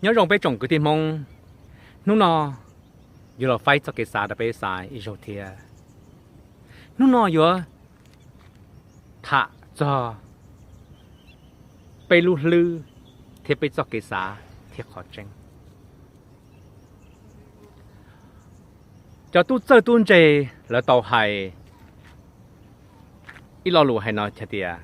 Nyob zoo peb tsoom kwv tij Hmoob, hnub no yuav los faib txoj kev xav rau peb xav ib zaug thiab. Hnub no yuav tham txog peb lub hlwb thiab peb txoj kev xav thiab qhov tseeb. Cov tub txawj tub ntse lawv tau hais ib lo lus hais no hais tias,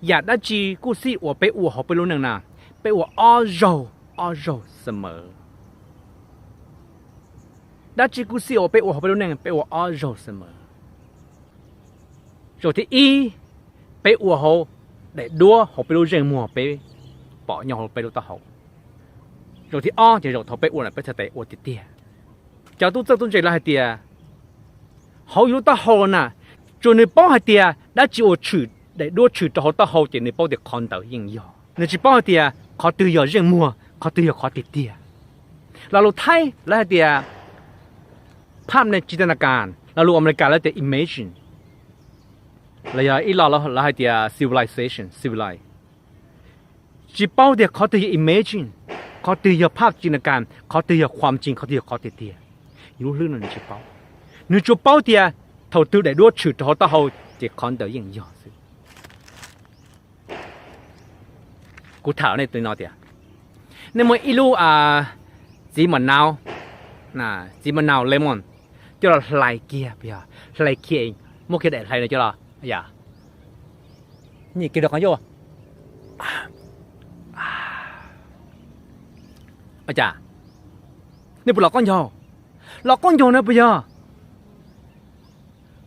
yam dab tsi kuj xij uas peb ua hauv peb lub neej na, peb ua ob zaug, ob zaug xwb mas. Dab tsi kuj xij uas peb ua hauv peb lub neej peb ua ob zaug xwb mas. Zaum thib ib, peb ua hauv daim duab hauv peb lub zeej muag peb pom nyob hauv peb lub taub hau. Zaum thib ob ces zaum thaum peb ua na peb txhais tes ua tiag tiag. Cov tub txawj tub ntse lawv hais tias, hauv yus lub taub hau na, tsuas nws paub hais tias dab tsi uas tshwm, daim duab tshwm rau hauv taub hau ces nws paub tias qhov ntawd yeej yog. Nws tsis paub hais tias qhov twg yog zeej muag, qhov twg yog qhov tiag tiag. Lo lus Thaib lawv hais tias ภาพจินตนาการ, lo lus Amelikas lawv tias imagine, los yog ib lo lawv hais tias civilization, civilize. Tsis paub tias qhov twg yog imagine, qhov twg yog ภาพจินตนาการ, qhov twg yog ความจริง, qhov twg yog qhov tiag tiag. Yus lub hlwb no nws tsis paub. Nws tsuas paub tias thaum twg daim duab tshwm rau hauv taub hau ces qhov ntawd yeej yog xwb. Kuv tham nej li no tias, nej muaj ib lub txiv ma nau, txiv ma nau lemon, coj los hlais kiag puas yog? Hlais kiag, muab kiag daim hlais no coj los, yam, nyem kiag rau qhov ncauj. Cas nej puas los qaub ncaug? Los qaub ncaug no puas yog?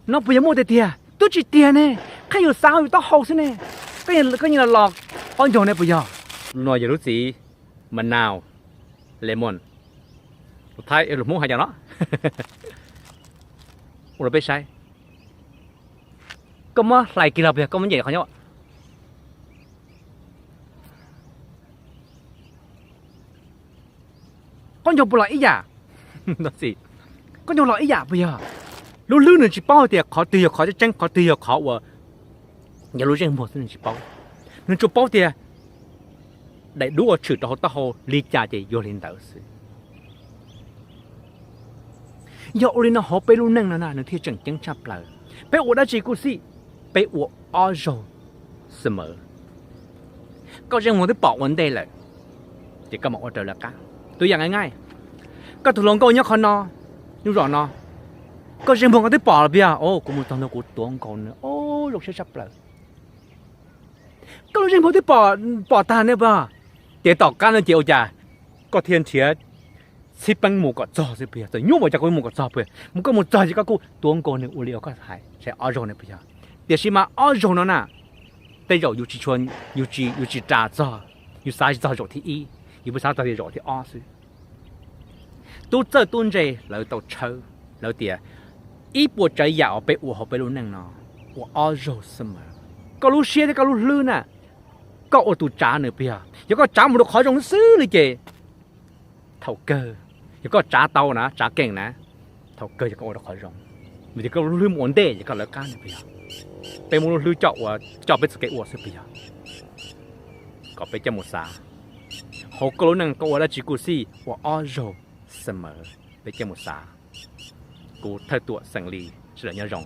No puas yog muaj tiag tiag? Twb tsis tiag ne, qhia yus xav yus taub hau xwb ne. Koj yeej los qaub ncaug ne puas yog? No yog lub txiv ma nau, lemon. Lus Thaib, lus Hmoob hais cas no? Ua rau peb saib. Koj muab hlais kiag los puas yog, koj muab nyem qhov ncauj. Qaub ncaug puas los ib yam? Qaub ncaug los ib yam puas yog? Lub hlwb nws tsis paub hais tias qhov twg yog qhov tseeb, qhov twg yog qhov uas yog lub zeej muag xwb nws tsis paub. Nws tsuas paub tias daim duab uas tshwm rau hauv taub hau li cas ces yog li ntawd xwb. Yog ua li no hauv peb lub neej no na nws thiaj tseem ceeb tshaj plaws. Peb ua dab tsi kuj xij, peb ua ob zaug xwb mas. Koj zeej muag twb pom ua ntej lawm, ces koj mam ua raws lawv qab. Tus yam nqaij nqaij, koj tus hluas nkauj nyob qhov no, nyob zos no, koj zeej muag koj twb pom los puas yog? Kuv mus txog ntua kuv tuav nkaus nws, o, zoo siab tshaj plaws. Koj lub zeej muag twb pom, pom tag ne puas yog? Ces tom qab no ces ua cas koj thiaj nrhiav txhib peeb mus kom txog xwb puas yog? Txawm nyuaj npaum cas koj mus kom txog puas yog? Mus koj mus txog ces koj kuj tuav nkaus nws ua li uas koj hais, ob zaug ne puas yog? Tiam sis mas ob zaug no na, tej zaum yus tsis, yus tsis ras txog, yus xav tsis txog zaum thib ib, yus pheej xav txog tias zaum thib ob xwb. Tub txawj tub ntse lawv tau tshawb, lawv tias ib puas tsav yam uas peb ua hauv peb lub neej no ua ob zaug xwb mas. Koj lub siab thiab koj lub hlwb na, koj ua tus tsav nws puas yog? Yog koj tsav mus rau qhov zoo xwb li ces thaum kawg, yog koj tsav tau na, tsav keej na, thaum kawg yog koj ua rau qhov zoo. Vim tias koj lub hlwb mus ua ntej ces koj lawv qab nws puas yog? Peb muab lub hlwb coj ua, coj peb txoj kev ua xwb puas yog? Kom peb coj mus xav. Hauv koj lub neej koj ua dab tsi kuj xij ua ob zaug xwb mas, peb coj mus xav. Kuv Thawj Tuam xeem Lis, sawv daws nyob zoo.